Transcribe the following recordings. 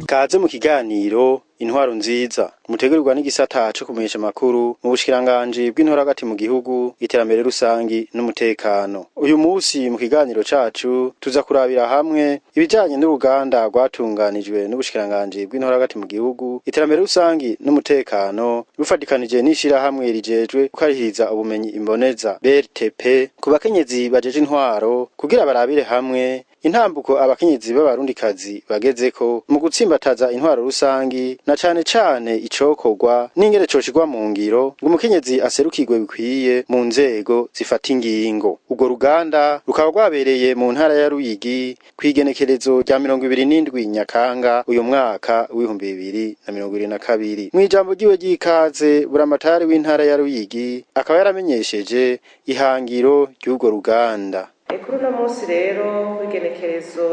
Kaze mu kiganiro Intwaro Nziza, mutegurirwa n'igisata co kumenyesha amakuru mu bushikiranganji bw'intwaro hagati mu gihugu, iterambere rusangi n'umutekano. Uyu musi mu kiganiro cacu tuza kurabira hamwe ibijanye n'uruganda rwatunganijwe n'ubushikiranganji bw'intwaro hagati mu gihugu, iterambere rusangi n'umutekano, rufatikanije n'ishirahamwe rijejwe gukarihiriza ubumenyi Imboneza BRTP ku bakenyezi bajeje intwaro, kugira barabire hamwe intambuko abakenyezi b'abarundikazi bagezeko mu gutsimbataza intwaro rusangi, na cane cane icokorwa n'ingene coshirwa mu ngiro ngo umukenyezi aserukirwe bikwiye mu nzego zifata ingingo. Urwo ruganda rukaba rwabereye mu ntara ya Ruyigi kw'igenekerezo rya 27 Nyakanga uyu mwaka w'2022. Mw'ijambo ryiwe ry'ikaze, buramatari w'intara ya Ruyigi akaba yaramenyesheje ihangiro ry'urwo ruganda. Kuri uno munsi rero w'igenekerezo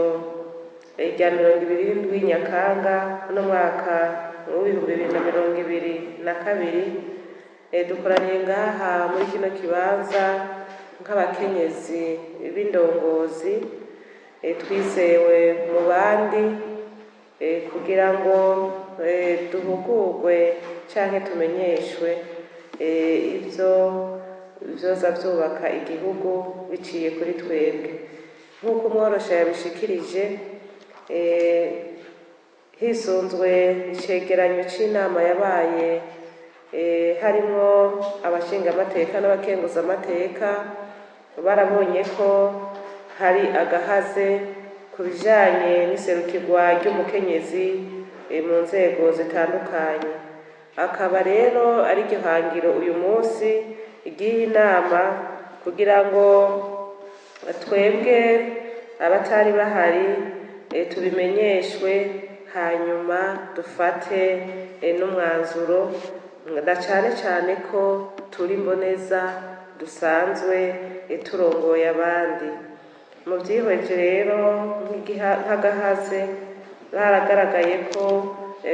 rya 27 Nyakanga uno mwaka w'2022, dukoraniye ngaha muri kino kibanza nk'abakenyezi b'indongozi twizewe mu bandi, kugira ngo duhugurwe canke tumenyeshwe ivyo vyoza vyubaka igihugu biciye kuri twebwe. Nk'uko umworosha yabishikirije, hisunzwe icegeranyo c'inama yabaye, harimwo abashingamateka n'abakenguzamateka, barabonye ko hari agahaze ku bijanye n'iserukirwa ry'umukenyezi mu nzego zitandukanye. Akaba rero ari igihangiro uyu munsi igiye inama kugira ngo twebwe abatari bahari tubimenyeshwe, hanyuma dufate n'umwanzuro, na cane cane ko turi imboneza dusanzwe turongoye abandi. Mu vyihweje rero nk'agahaze, baragaragaye ko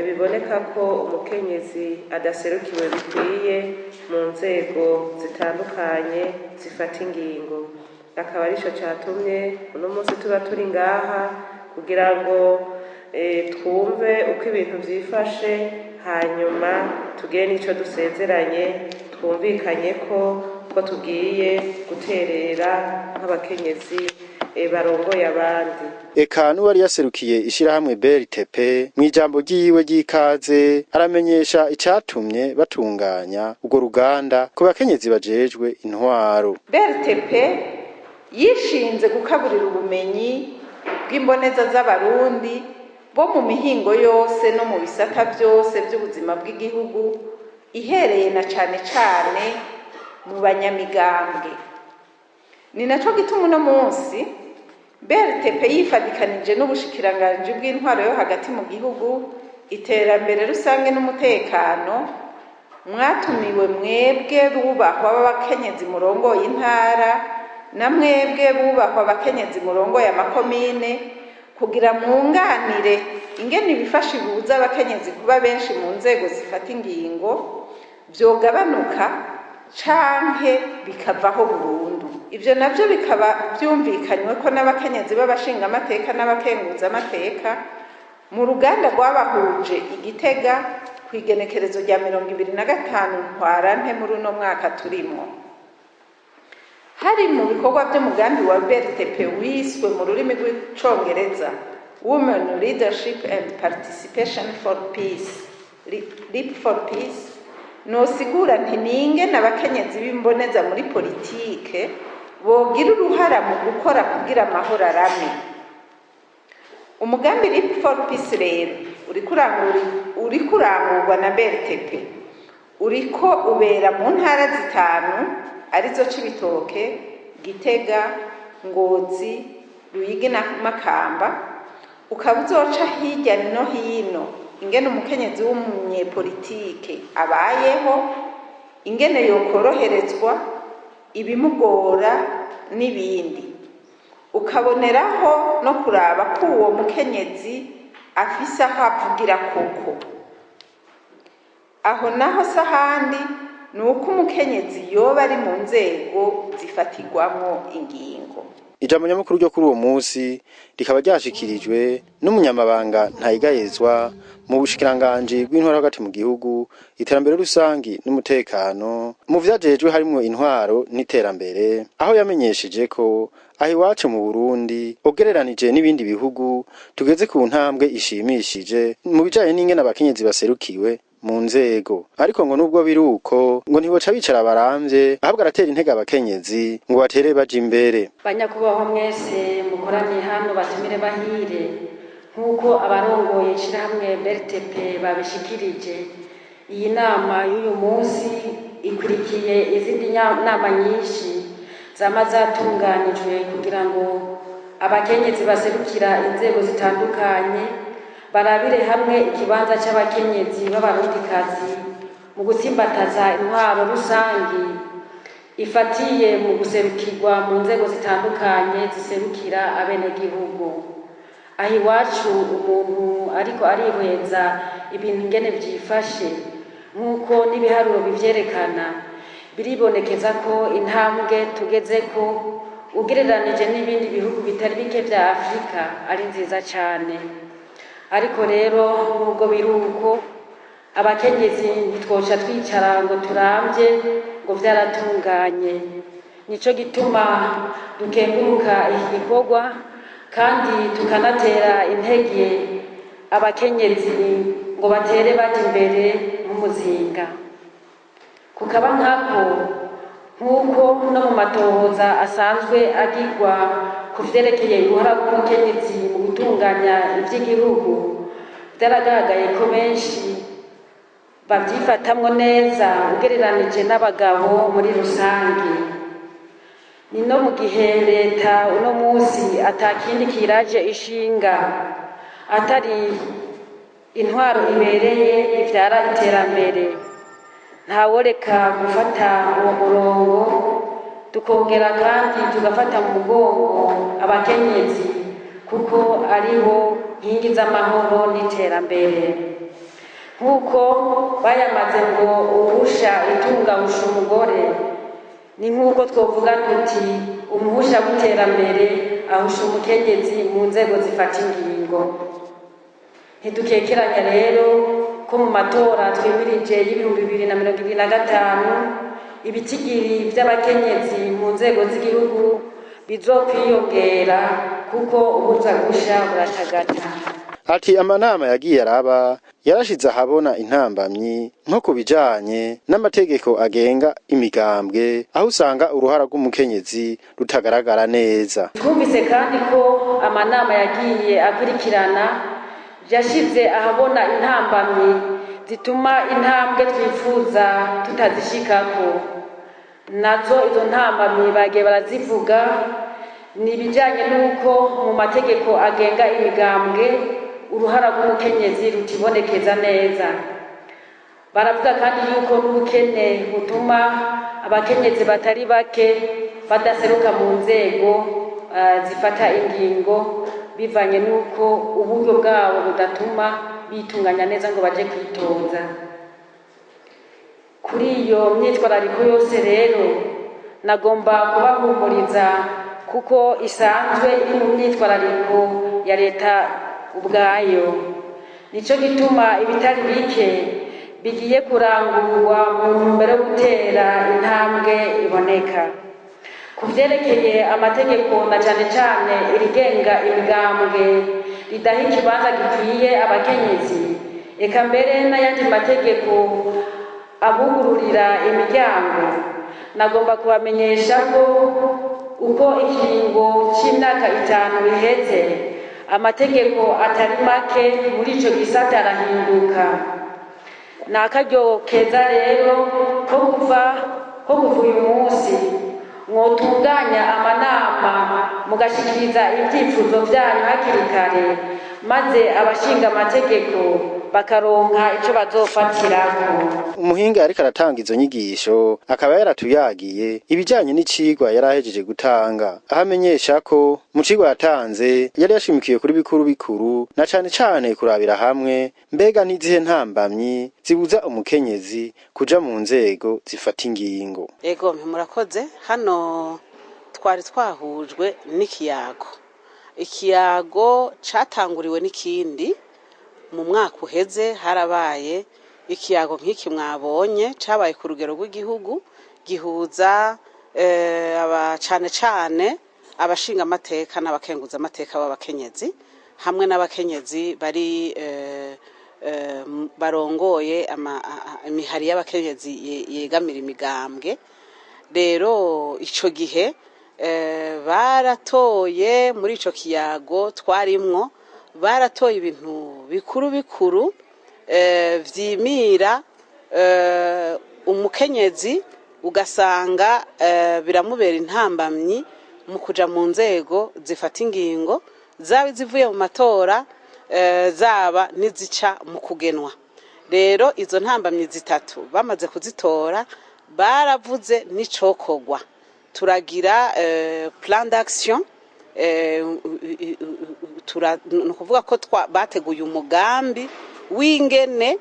biboneka ko umukenyezi adaserukiwe bikwiye mu nzego zitandukanye zifata ingingo. Akaba arico catumye uno munsi tuba turi ngaha kugira ngo twumve uko ibintu vyifashe, hanyuma tugire n'ico dusezeranye, twumvikanye ko tugiye guterera nk'abakenyezi barongoye abandi. Eka n'uwari yaserukiye ishirahamwe BRTP mw'ijambo ryiwe ry'ikaze aramenyesha icatumye batunganya urwo ruganda ku bakenyezi bajejwe intwaro. BRTP yishinze gukaburira ubumenyi bw'imboneza z'abarundi bo mu mihingo yose no mu bisata byose by'ubuzima bw'igihugu, ihereye na cane cane mu banyamigambwe. Ni naco gituma uno munsi BRTP yifadikanije n'ubushikiranganji bw'intwaro yo hagati mu gihugu, iterambere rusange n'umutekano, mwatumiwe mwebwe bubahwa b'abakenyezi murongoye intara na mwebwe bubahwa abakenyezi murongoye amakomine, kugira mwunganire ingene ibifasha ibuza abakenyezi kuba benshi mu nzego zifata ingingo vyogabanuka canke bikavaho burundu. Ivyo navyo bikaba vyumvikanywe ko n'abakenyezi b'abashingamateka n'abakenguzamateka mu ruganda rwabahuje Igitega kw'igenekerezo rya 25 Ntwarante muri uno mwaka turimwo. Hari mu bikorwa vy'umugambi wa BRTP wiswe mu rurimi rw'icongereza Women Leadership and Participation for Peace, Leap for Peace. Nosigura nti ninge n'abakenyezi b'imboneza muri politike bogira uruhara mu gukora kugira amahoro arame. Umugambi Leap for Peace rero uriko urangurwa na BRTP, uriko ubera mu ntara zitanu arizo Cibitoke, Gitega, Ngozi, Ruyigi na Makamba, ukaba uzoca hirya no hino ingene umukenyezi w'umunyepolitike abayeho, ingene yokoroherezwa, Ibimugora n'ibindi, ukaboneraho no kuraba ko uwo mukenyezi afise aho avugira koko. Aho naho si ahandi, ni uko umukenyezi yoba ari mu nzego zifatirwamwo ingingo. Ijambo nyamukuru ryo kuri uwo munsi rikaba ryashikirijwe n'umunyamabanga ntayigayezwa mu bushikiranganji bw'intwaro hagati mu gihugu, iterambere rusangi n'umutekano, mu vyajejwe harimwo intwaro n'iterambere, aho yamenyesheje ko aho iwacu mu Burundi ugereranije n'ibindi bihugu tugeze ku ntambwe ishimishije mu bijanye n'ingene abakenyezi baserukiwe mu nzego. Ariko ngo nubwo biri uko, ngo ntiboca bicara baramvye, ahubwo aratera intege abakenyezi ngo batere baja imbere. Banyakubahwa mwese mukoraniye hano, batumire bahire, nk'uko abarongoye ishirahamwe BRTP babishikirije, iyi nama y'uyu munsi ikurikiye izindi nama nyinshi zama zatunganijwe kugira ngo abakenyezi baserukira inzego zitandukanye barabire hamwe ikibanza c'abakenyezi b'abarundikazi mu gutsimbataza intwaro rusangi ifatiye mu guserukirwa mu nzego zitandukanye ziserukira abenegihugu. Aho iwacu umuntu ariko arihweza ibintu ingene vyifashe, nk'uko n'ibiharuro bivyerekana, biribonekeza ko intambwe tugezeko ugereranije n'ibindi bihugu bitari bike vya Afurika ari nziza cane. Ariko rero nubwo biri uko, abakenyezi ntitwoca twicara ngo turamvye ngo vyaratunganye. Nico gituma dukenguruka iki gikorwa kandi tukanatera intege abakenyezi ngo batere baja imbere nk'umuzinga. Kukaba nkako, nk'uko no mu matohoza asanzwe agirwa ku vyerekeye uruhara rw'umukenyezi mu gutunganya ivy'igihugu, vyaragaragaye ko benshi bavyifatamwo neza ugereranije n'abagabo muri rusange. Ni no mu gihe leta uno munsi atakindi kiraje ishinga atari intwaro ibereye ivyara iterambere, ntaworeka gufata uwo murongo, tukongera kandi tugafata mu mugongo abakenyezi kuko aribo nkingi z'amahoro n'iterambere. Nk'uko bayamaze ngo uwusha itunga ahusha umugore, ni nk'uko twovuga tuti umuhusha w'iterambere ahusha umukenyezi mu nzego zifata ingingo. Ntidukekeranya rero ko mu matora twimirije y'2025 ibitigiri vy'abakenyezi mu nzego z'igihugu bizokwiyongera, kuko ubuza gusha buratagata. Ati amanama yagiye araba yarashize ahabona intambamyi nko ku bijanye n'amategeko agenga imigambwe, aho usanga uruhara rw'umukenyezi rutagaragara neza. Twumvise kandi ko amanama yagiye akurikirana yashize ahabona intambamyi zituma intambwe twifuza tutazishikako. Nazo izo ntambamyi bagiye barazivuga, ni ibijanye n'uko mu mategeko agenga imigambwe uruhara rw'umukenyezi rutibonekeza neza. Baravuga kandi yuko n'ubukene butuma abakenyezi batari bake badaseruka mu nzego zifata ingingo, bivanye n'uko uburyo bwabo budatuma bitunganya neza ngo baje kwitoza. Kuri iyo myitwarariko yose rero, nagomba kubahumuriza kuko isanzwe iri mu myitwarariko ya leta ubwayo. Nico gituma ibitari bike bigiye kurangurwa mu ntumbero yo gutera intambwe iboneka. Ku vyerekeye amategeko na cane cane irigenga imigambwe ridaha ikibanza gikwiye abakenyezi, eka mbere n'ayandi mategeko abugururira imiryango, nagomba kubamenyesha ko uko ikiringo c'imyaka 5 biheze, amategeko atari make muri ico gisata arahinduka. Ni akaryo keza rero ko kuva uyu munsi mwotunganya amanama mugashikiriza ivyifuzo vyanyu hakiri kare, Maze abashinga amategeko bakaronka ico bazofatirako. Umuhinga yariko aratanga izo nyigisho akaba yaratuyagiye ibijanye n'icigwa yari ahejeje gutanga, aho amenyesha ko mu cigwa yatanze yari yashimikiye kuri bikuru bikuru, na cane cane kurabira hamwe mbega n'izihe ntambamyi zibuza umukenyezi kuja mu nzego zifata ingingo. Ego, murakoze. Hano twari twahujwe n'ikiyago, ikiyago catanguriwe n'ikindi. Mu mwaka uheze harabaye ikiyago nk'iki mwabonye, cabaye ku rugero rw'igihugu, gihuza aba cane cane abashinga amateka n'abakenguza amateka b'abakenyezi hamwe n'abakenyezi bari barongoye imihari y'abakenyezi yegamira imigambwe. Rero ico gihe baratoye, muri ico kiyago twarimwo, baratoye ibintu bikuru bikuru vyimira umukenyezi, ugasanga biramubera intambamyi mu kuja mu nzego zifata ingingo, zaba izivuye mu matora, zaba n'izica mu kugenwa. Rero izo ntambamyi zitatu bamaze kuzitora, baravuze n'icokorwa, turagira plan d'action. Ni ukuvuga ko bateguye umugambi w'ingene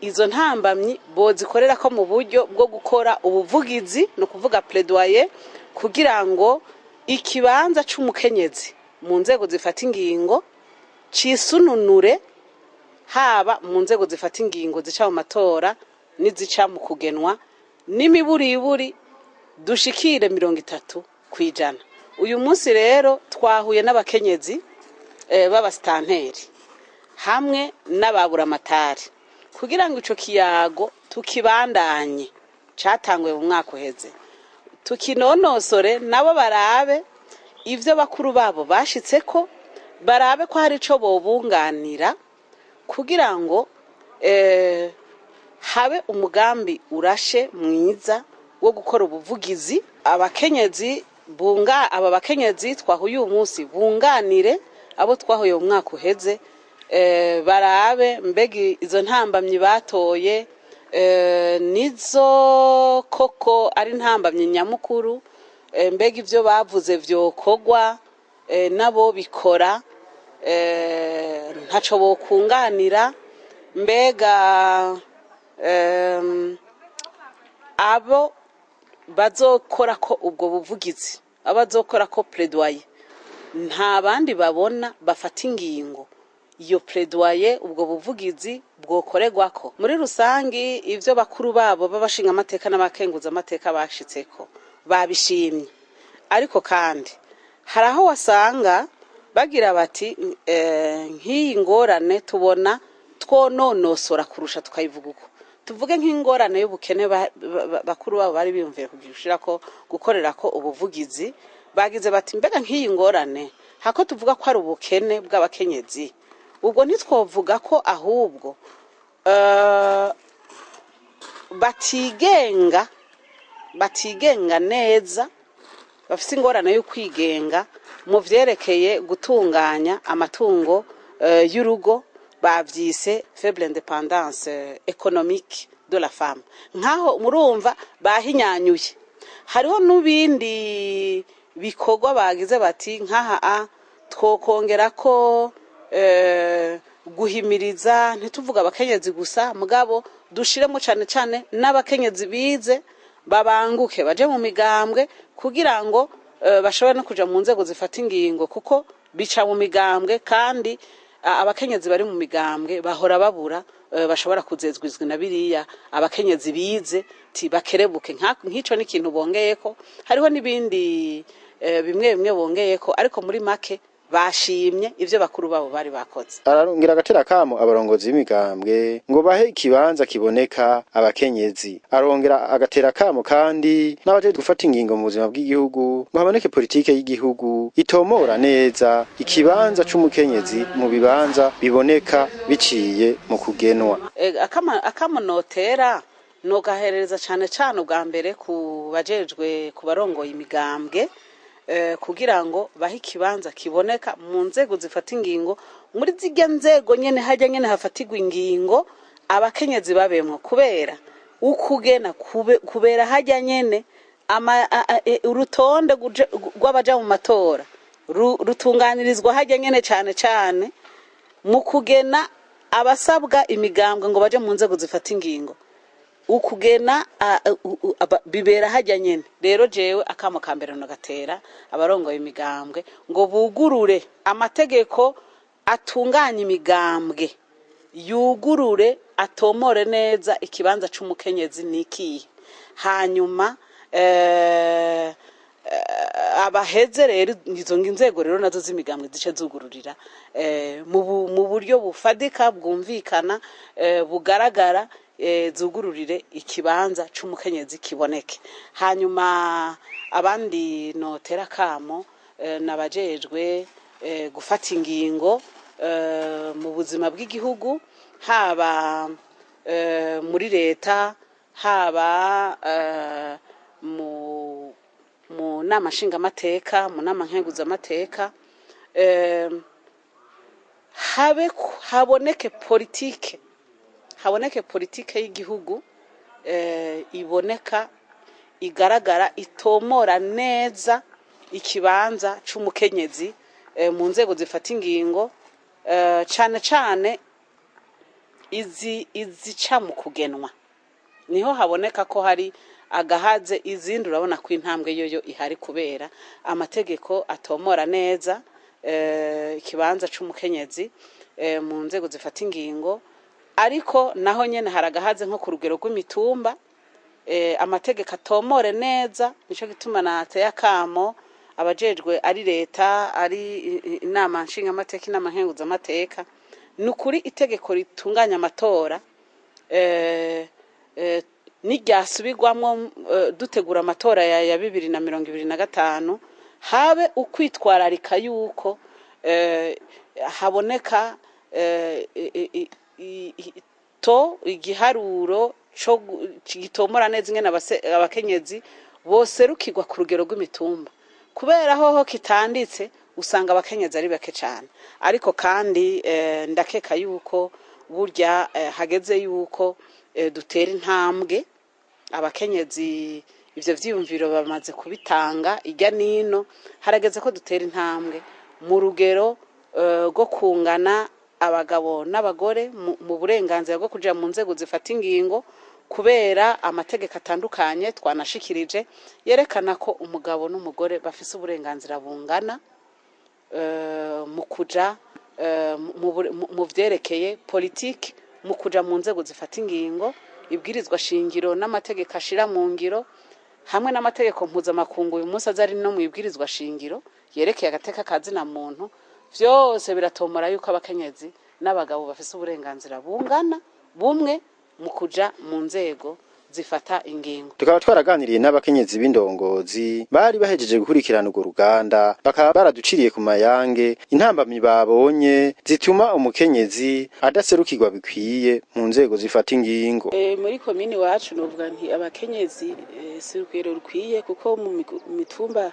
izo ntambamyi bozikorera ko mu buryo bwo gukora ubuvugizi, ni ukuvuga plaidoyer, kugira ngo ikibanza c'umukenyezi mu nzego zifata ingingo cisununure, haba mu nzego zifata ingingo zica mu matora n'izica mu kugenwa, n'imiburiburi dushikire 30%. Uyu munsi rero twahuye n'abakenyezi b'abasitanteri hamwe n'ababuramatari kugira ngo ico kiyago tukibandanye catanguye mu mwaka uheze, tukinonosore, nabo barabe ivyo bakuru babo bashitseko, barabe ko hari ico bobunganira kugira ngo habe umugambi urashe mwiza wo gukora ubuvugizi, abakenyezi bunga, aba bakenyezi twahuye uyu munsi bunganire abo twahuye mu mwaka uheze, barabe mbega izo ntambamyi batoye nizo koko ari ntambamyi nyamukuru, mbega ivyo bavuze vyokorwa, nabo bikora, ntaco bokunganira, mbega abo bazokora ko ubwo buvugizi, abazokora ko plaidoyer, nta bandi babona bafata ingingo iyo plaidoyer, ubwo buvugizi bwokorerwako. Muri rusangi, ivyo bakuru babo b'abashinga amateka n'abakenguza amateka bashitseko babishimye, ariko kandi hari aho wasanga bagira bati nk'iyi ngorane tubona twononosora kurusha tukayivuga uko. Tuvuge nk'ingorane y'ubukene, bakuru babo bari biyumviye kugira ko gukorera ko ubuvugizi, bagize bati mbega nk'iyi ngorane, hako tuvuga ko ari ubukene bw'abakenyezi, ubwo ntitwovuga ko ahubwo batigenga neza, bafise ingorane yo kwigenga mu vyerekeye gutunganya amatungo y'urugo, bavyise faible indépendance économique de la femme. Nkaho murumva bahinyanyuye. Hariho n'ibindi bikorwa bagize bati nkaha a twokongera ko guhimiriza, ntituvuga abakenyezi gusa, mugabo dushiremo cane cane n'abakenyezi bize, babanguke baje mu migambwe kugira ngo bashobore no kuja mu nzego zifata ingingo, kuko bica mu migambwe, kandi abakenyezi bari mu migambwe bahora babura, bashobora kuzezwizwa na biriya. Abakenyezi bize ti bakerebuke. Nk'ico ni ikintu bongeyeko. Hariho n'ibindi bimwe bimwe bongeyeko, ariko muri make bashimye ivyo bakuru babo bari bakoze. Ararongera agatera kamo abarongozi b'imigambwe ngo bahe ikibanza kiboneka abakenyezi. Arongera agatera kamo kandi n'abajejwe gufata ingingo mu buzima bw'igihugu ngo haboneke politike y'igihugu itomora neza ikibanza c'umukenyezi mu bibanza biboneka biciye mu kugenwa. Akamunotera nogaherereza cane cane ubwa mbere ku bajejwe, ku barongoye imigambwe. kugira ngo bahe ikibanza kiboneka mu nzego zifata ingingo, muri zirya nzego nyene hajya nyene hafatirwa ingingo, abakenyezi babemwo, kubera ukugena kubera hajya nyene urutonde rw'abaja mu matora rutunganirizwa hajya nyene, cane cane mu kugena abasabwa imigambwe ngo baje mu nzego zifata ingingo. Ukugena bibera hajya nyene. Rero jewe akamo ka mbere nagatera abarongoye imigambwe ngo bugurure amategeko atunganya imigambwe, yugurure atomore neza ikibanza c'umukenyezi nikihe. Hanyuma abaheze rero izo nzego rero nazo z'imigambwe zice zugururira mu buryo bufadika, bwumvikana, bugaragara, zugururire ikibanza c'umukenyezi kiboneke. Hanyuma abandi notera kamo nabajejwe gufata ingingo mu buzima bw'igihugu, haba muri leta, haba mu nama nshingamateka, mu nama nkenguzamateka, habe haboneke politike y'igihugu iboneka, igaragara, itomora neza ikibanza c'umukenyezi mu nzego zifata ingingo, cane cane izi izica mu kugenwa. Niho haboneka ko hari agahaze. Izindi urabona ko intambwe yoyo ihari, kubera amategeko atomora neza ikibanza c'umukenyezi mu nzego zifata ingingo. Ariko naho nyene hari agahaze nko ku rugero rw'imitumba, amategeko atomore neza. Nico gituma nateye akamo abajejwe, ari leta, ari inama nshingamateka, inama nkenguzamateka, ni ukuri itegeko ritunganya amatora niryasubirwamwo dutegura amatora ya 2025, habe ukwitwararika yuko haboneka to igiharuro co gitomora neza ingene abakenyezi boserukirwa ku rugero rw'imitumba, kubera hoho kitanditse usanga abakenyezi ari bake cane. Ariko kandi ndakeka yuko burya hageze yuko dutera intambwe. Abakenyezi ivyo vyiyumviro bamaze kubitanga irya nino. Harageze ko dutera intambwe mu rugero rwo kungana abagabo n'abagore mu burenganzira bwo kuja mu nzego zifata ingingo, kubera amategeko atandukanye twanashikirije yerekana ko umugabo n'umugore bafise uburenganzira bungana mu kuja mu vyerekeye politiki, mu kuja mu nzego zifata ingingo. Ibwirizwa shingiro n'amategeko ashira mu ngiro hamwe n'amategeko mpuzamakungu uyu munsi aza ari no mu ibwirizwa shingiro yerekeye agateka ka zina muntu, vyose biratomora yuko abakenyezi n'abagabo bafise uburenganzira bungana bumwe mu kuja mu nzego zifata ingingo. Tukaba twaraganiriye n'abakenyezi b'indongozi bari bahejeje gukurikirana urwo ruganda, bakaba baraduciriye ku mayange intambamyi babonye zituma umukenyezi adaserukirwa bikwiye mu nzego zifata ingingo. Muri komini wacu novuga nti abakenyezi si urugero rukwiye, kuko mu mitumba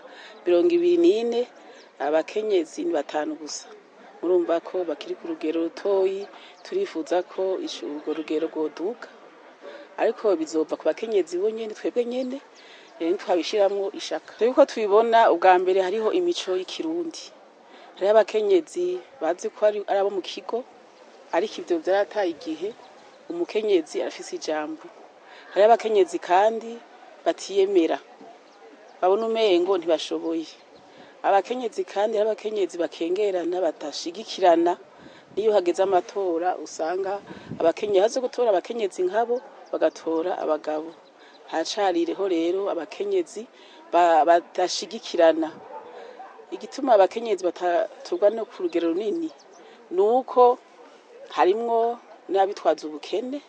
24 abakenyezi ni 5 gusa. Murumva ko bakiri ku rugero rutoyi. Turifuza ko urwo rugero rwoduka, ariko bizova ku bakenyezi bo nyene, twebwe nyene twabishiramwo ishaka. Twebwe uko tubibona, ubwa mbere hariho imico y'ikirundi, hariho abakenyezi bazi ko ari abo mu kigo, ariko ivyo vyarataye igihe. Umukenyezi arafise ijambo. Hariho abakenyezi kandi batiyemera, babona umengo ntibashoboye. Abakenyezi kandi, hariho abakenyezi bakengerana, badashigikirana. Niyo hageze amatora usanga abakenyezi haze gutora abakenyezi nkabo bagatora abagabo. Hacarireho rero abakenyezi badashigikirana. Igituma abakenyezi batatorwa no ku rugero runini ni uko harimwo n'abitwaza ubukene,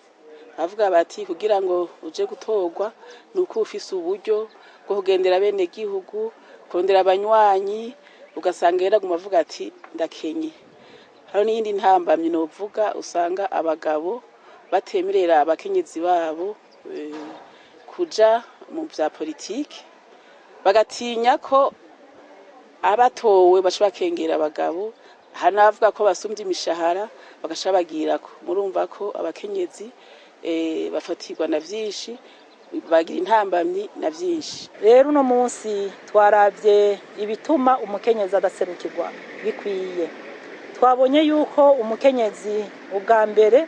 bavuga bati kugira ngo uje gutorwa ni uko ufise uburyo bwo kugendera bene gihugu, kurondera abanywanyi, ugasanga rero aguma avuga ati ndakenye. Hariho n'iyindi ntambamyi novuga, usanga abagabo batemerera abakenyezi babo kuja mu vya politiki, bagatinya ko Abatowe baca bakengera abagabo, hari n'abavuga ko basumbye imishahara bagaca bagirako. Murumva ko abakenyezi bafatirwa na vyinshi, bagira intambamyi na vyinshi. Rero uno munsi twarabye ibituma umukenyezi adaserukirwa bikwiye. Twabonye yuko umukenyezi ubwa mbere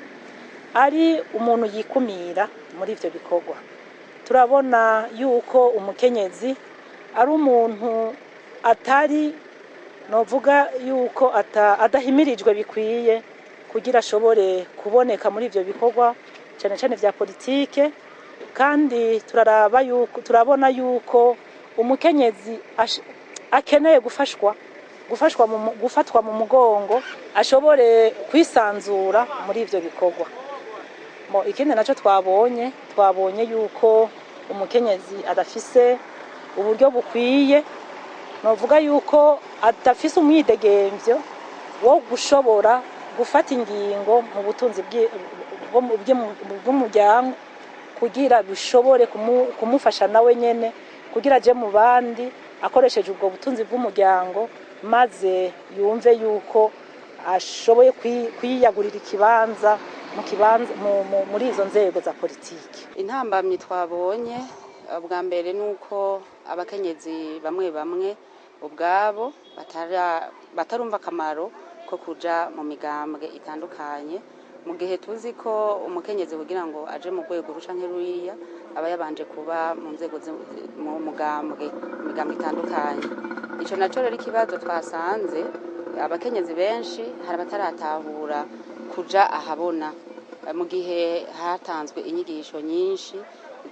ari umuntu yikumira muri ivyo bikorwa. Turabona yuko umukenyezi ari umuntu atari, novuga yuko adahimirijwe bikwiye kugira ashobore kuboneka muri ivyo bikorwa, cyane cyane vya politike. Kandi turaraba yuko, turabona yuko umukenyezi akeneye gufashwa, gufatwa mu mugongo, ashobore kwisanzura muri ivyo bikorwa. Mo ikindi naco twabonye yuko umukenyezi adafise uburyo bukwiye, novuga yuko adafise umwidegemvyo wo gushobora gufata ingingo mu butunzi bw'umuryango, kugira bishobore kumufasha nawe nyene kugira aje mu bandi akoresheje ubwo butunzi bw'umuryango, maze yumve yuko ashoboye kwiyagurira ikibanza mu kibanza muri izo nzego za politiki. Intambamyi twabonye bwa mbere nuko abakenyezi bamwe bamwe ubwabo batarumva akamaro ko kuja mu migambwe itandukanye, mu gihe tuzi ko umukenyezi kugira ngo aje mu rwego ruca nk'eruriya aba yabanje kuba mu nzego mu mugambwe, imigambwe itandukanye. Ico naco rero ikibazo twasanze abakenyezi benshi hari abataratahura kuja ahabona, mu gihe hatanzwe inyigisho nyinshi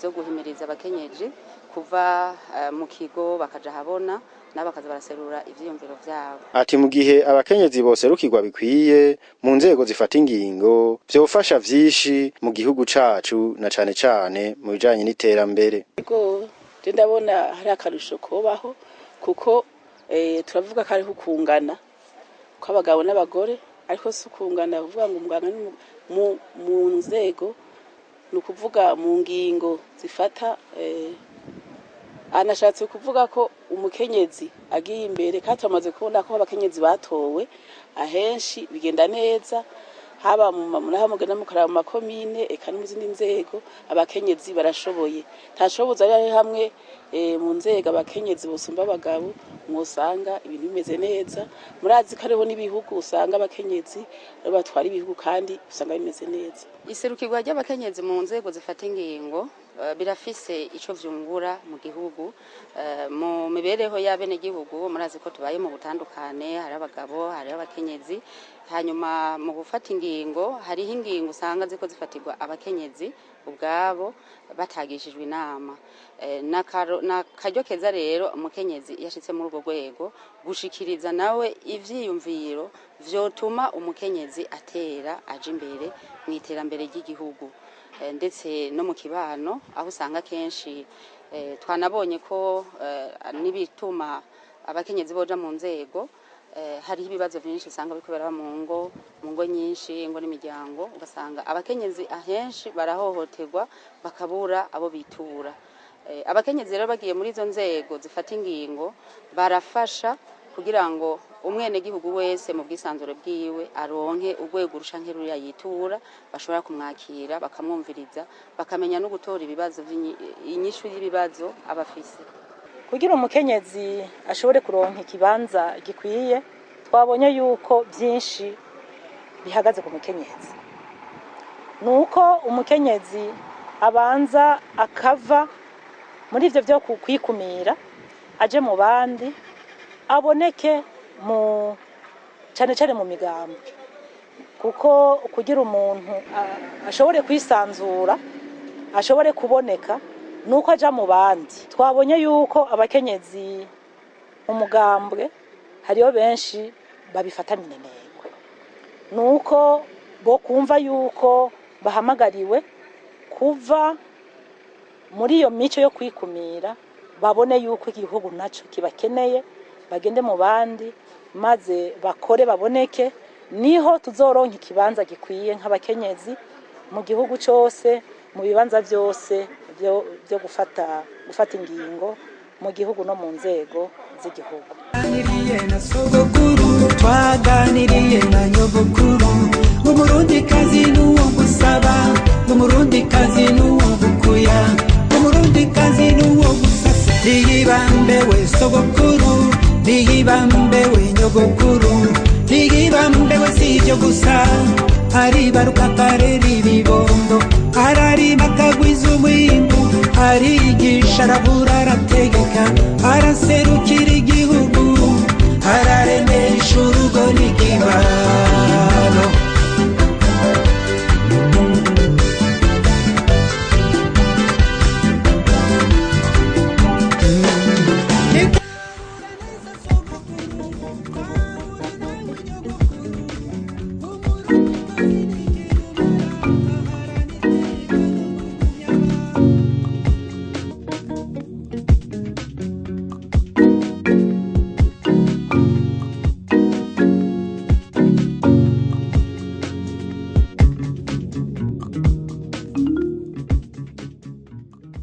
zo guhimiriza abakenyezi kuva mu kigo bakaja ahabona, nabo bakaza baraserura ivyiyumviro vyabo. Ati mu gihe abakenyezi boserukirwa bikwiye mu nzego zifata ingingo, vyofasha vyinshi mu gihugu cacu, na cane cane mu bijanye n'iterambere. Ego, je ndabona hari akarusho kobaho, kuko turavuga ko hariho ukungana kw'abagabo n'abagore, ariko si ukungana kuvuga ngo umuganga ni mu nzego, ni ukuvuga mu ngingo zifata. Anashatse kuvuga ko umukenyezi agiye imbere, kandi tumaze kubona ko abakenyezi batowe ahenshi bigenda neza, haba naho mugenda mukaraba mu makomine eka no mu zindi nzego, abakenyezi barashoboye. Ntashoboza ari hamwe mu nzego abakenyezi bosumba abagabo, mwosanga ibintu bimeze neza. Murazi ko hariho n'ibihugu usanga abakenyezi aribo batwara ibihugu kandi usanga bimeze neza. Iserukirwa ry'abakenyezi mu nzego zifata ingingo birafise ico vyungura mu gihugu, mu mibereho y'abenegihugu. Murazi ko tubaye mu butandukane, hari abagabo, hari abakenyezi. Hanyuma mu gufata ingingo, hariho ingingo usanga ziko zifatirwa abakenyezi ubwabo batagishijwe inama. N'akaryo keza rero umukenyezi yashitse muri urwo rwego gushikiriza nawe ivyiyumviro vyotuma umukenyezi atera aja imbere mu iterambere ry'igihugu, ndetse no mu kibano, aho usanga kenshi twanabonye ko n'ibituma abakenyezi boja mu nzego, hariho ibibazo vyinshi usanga biriko biraba mu ngo nyinshi, ingo n'imiryango, ugasanga abakenyezi ahenshi barahohoterwa bakabura abo bitura. Abakenyezi rero bagiye muri izo nzego zifata ingingo barafasha kugira ngo umwenegihugu wese mu bwisanzure bwiwe aronke urwego rusha nk'eruriya yitura, bashobora kumwakira bakamwumviriza, bakamenya no gutora ibibazo inyishu y'ibibazo abafise. Kugira umukenyezi ashobore kuronka ikibanza gikwiye, twabonye yuko byinshi bihagaze ku mukenyezi. Nuko umukenyezi abanza akava muri ivyo vyo kwikumira, aje mu bandi, aboneke mu cane cane mu migambi, kuko kugira umuntu ashobore kwisanzura, ashobore kuboneka, nuko aja mu bandi. Twabonye yuko abakenyezi mu mugambwe hariyo benshi babifata minenegwe, nuko bo kumva yuko bahamagariwe kuva muri iyo mico yo kwikumira, babone yuko igihugu naco kibakeneye, bagende mu bandi maze bakore baboneke, niho tuzoronka ikibanza gikwiye nk'abakenyezi mu gihugu cose, mu bibanza vyose byo gufata ingingo mu gihugu no mu nzego z'igihugu. Twaganiriye na sogokuru, twaganiriye na nyogokuru, umurundi kazi n'uwo gusaba, umurundi kazi n'uwo gukuya, umurundi kazi n'uwo gusasa. Niyibambewe sogokuru, niyibambewe nyogokuru, niyibambewe si ibyo gusa, aribaruka akarera ibibondo, ararima akagwiza umwimbu, arigisha, aravura, arategeka, araserukira igihugu.